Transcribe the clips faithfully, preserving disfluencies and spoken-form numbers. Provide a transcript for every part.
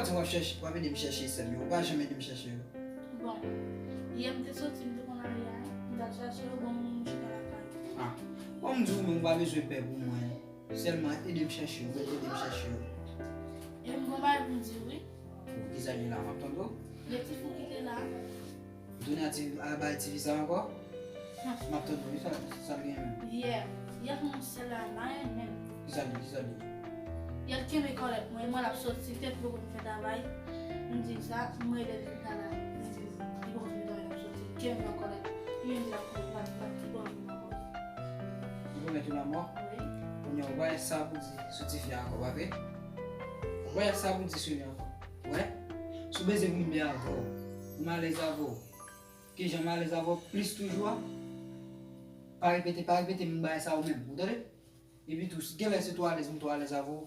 W ap chèche, w ap ede m chèche sè m yo. Ou pa janm ede m chèche yo. Bon, yè m te soti, m te konn ale a, m t al chache yo, bon, m chita lakay. Ah, bon, m di w menm, ou pa bezwen pè pou mwen. Sèlman ede m chèche yo, ede m chèche yo. E m gon bagay pou m di w, wi. Bon, kisa l ye la, m ap tande w. Gen ti fi ki te la. Ou tounen a ti, a bay ti fi sa ankò? Hmm. M ap tande w, sa, sa l gen menm? Yè, yè fè yon sèl la, m pa renmen l. Kisa l ye, kisa l ye? Yè l kenbe kòlèt mwen, mwen l ap soti, tèt poko fin fè travay. M di sa, m rele l la la. M di, li poko fin travay, l ap soti, kenbe nan kòlèt. Li menm di l ap kouri, l ap, l ap, li poko fin travay. Li pwomèt ou lanmò? Wi. Kounye a, ou pa gen sa pou di sou ti fi a ankò, pa vre? Ou pa gen sa pou di sou li ankò. Wè, si w bezwen m rive avè w, m alèz avè w. Kijan m alèz avè w plis toujou a? Pa repete, pa repete m bagay sa yo menm, ou tande? Epi tou, si genlè se twò alèz, m twò alèz avè w.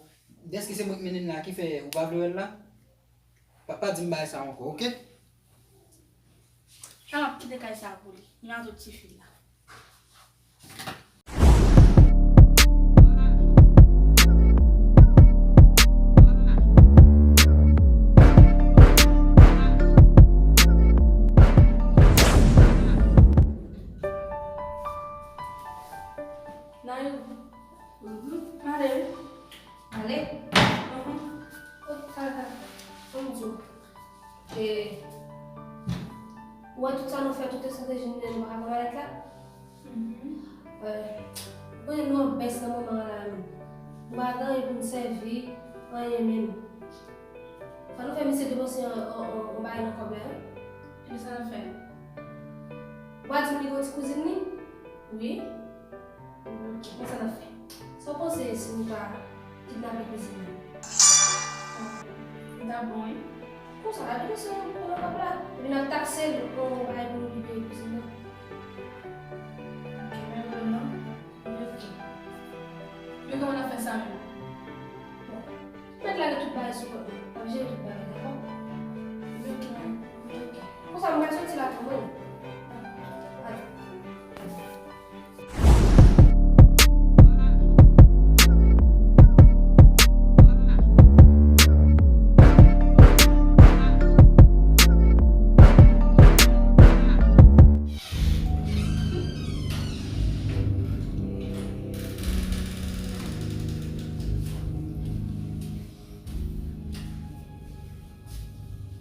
Dèske se mwen k mennen l la, ki fè ou pa vle wè l la? Pa, pa di m bagay sa yo ankò, oke? Sa m ap kite kay sa pou li. Li mato ti fi la. Nayou. Mhm. Ale. Ale? Mhm. Oh, sa, sa. Fò m di w. E, ou wè tout sa nou fè, tout estrateji nou, nou pa ka pran malèt la? Mhm. Ou konnen nou an bès nan moman an la menm. Nou pa gen anyen pou n sèvi, anyen menm. Fò nou fè misye depanse yon, yon, yon, yon bagay nan kòb la, wi. Epi sa n ap fè? Ou pa di m li gon ti kouzin li? Wi. Bon, sa n ap fè? Sa w panse si nou ta kidnape kouzin nan? Li t ap bon, wi. Konsa, la depanse yon, yon kòb la. Epi n ap takse l yon bagay pou nou libere kouzin nan. Ok, men pwoblèm nan. Ok. Men kòman n ap fè sa menm? Bon, mèt lage tout bagay sou kont mwen. M ap jere tout bagay, dakò? Ok, men, ok. Konsa, m pral soti la kanmenm. Ale.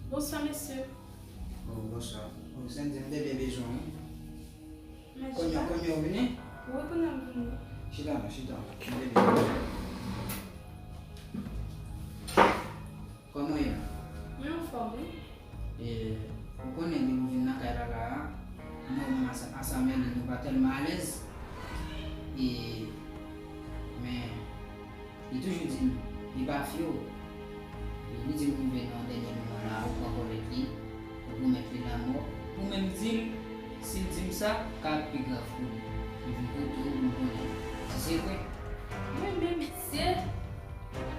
Bonswa, mesye. Oh, bonswa. Oh, Sandy, m te byen bezwen w, wi. Men kounye a, chita. Kounye a w vini? Wi, kounye a m vini. Chita non, chita. M te byen bezwen w. Kòman w ye? Mwen anfòm, wi. E, ou konnen, depi w vin nan kay la, la a, mwen menm ak Sa-, ak Samuel, nou pa tèlman alèz. E, men, li toujou di m, li pa fye w. E, li di m rive nan dènye moman la, ou pran kòlèt li, ou pwomèt li lanmò. Ou menm di l, si l di m sa, ka ap pi grav pou li. Li vin kote w, ou konnen. Si se vre. Mwen menm, mesye,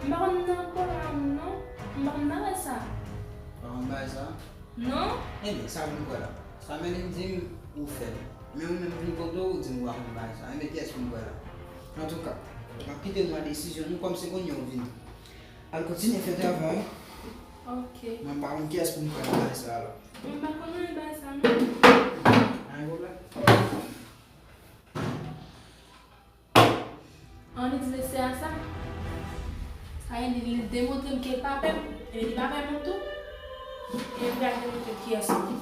m pa konn nan pwogram non. M pa konn nan bagay sa. Pa konn bagay sa? Non. Enben, sa pou n kwè la. Sa men li di m ou fè l. Men ou menm vin kote w, ou di m ou pa konn bagay sa. Enben, kiyès pou n kwè la? Antouka, m ap kite nou a desizyon nou kòm se kounye a ou vini. Al kontinye fè travay ou. Ok. Mwen pa konn kiyès pou m kwè nan bagay sa la. Mwen pa konn nan bagay sa non. Pa gen pwoblèm. Ann li di mesye a sa. Sa vle di li demontre m ke l pa pè m. Ebyen li pa pè mwen tou. Ebyen m pral demontre l kiyès mwen.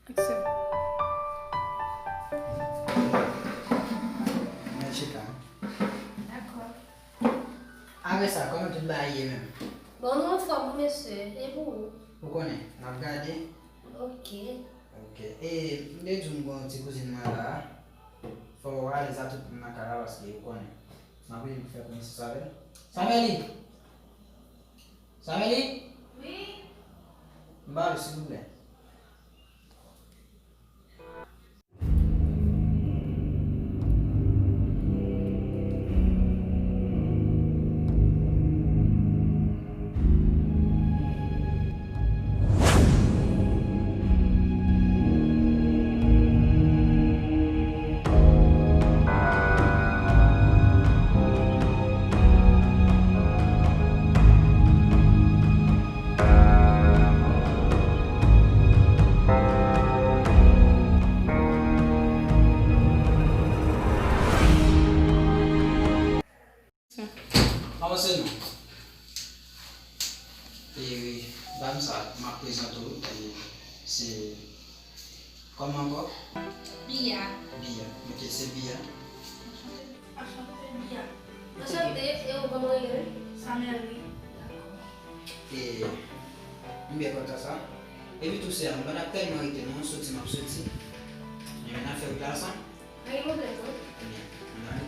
Aksyon. Mèt chita. Dakò. Apre sa, kòman tout bagay ye menm? Bon, nou anfòm, wi, mesye. E pou ou? Ou konnen, n ap gade. Ok. Ok. E, m te di w m gen yon ti kouzin mwen la. Fò w alèz a tout moun nan kay la, paske ou konnen. M ap vin pou fè konesans avè l. Sameli! Sameli! Wi? M ba w, silvouplè. Bon, se nou. E dam sa, m ap prezante w, e se kòman ankò? Biya. Biya. Ok, se Biya. Anchante. Anchante, Biya. Anchante, e ou kòman w rele? Samuel, wi. Dakò. E m byen kontan sa. Epi tou, sè a, m pa t ap tèlman rete non, soti m ap soti. Men n ap fè wout la ansanm. Pa gen pwoblèm non. Ebyen, ann ale.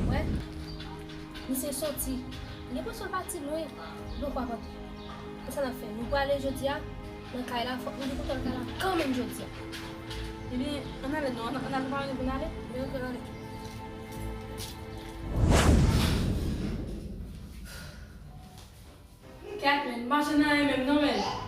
Wè, misye soti. Li panse l pati lwen. Donk, w ap antre. Kisa n ap fè? Nou prale jodi a nan kay la, fòk nou te kontan nan kay la kanmenm jodi a. Ebyen, ann ale non, ann, ann ale, nou pa rete pou n ale? Ebyen, ok, ann ale. Kèt, men, m pa jwenn anyen menm non, men.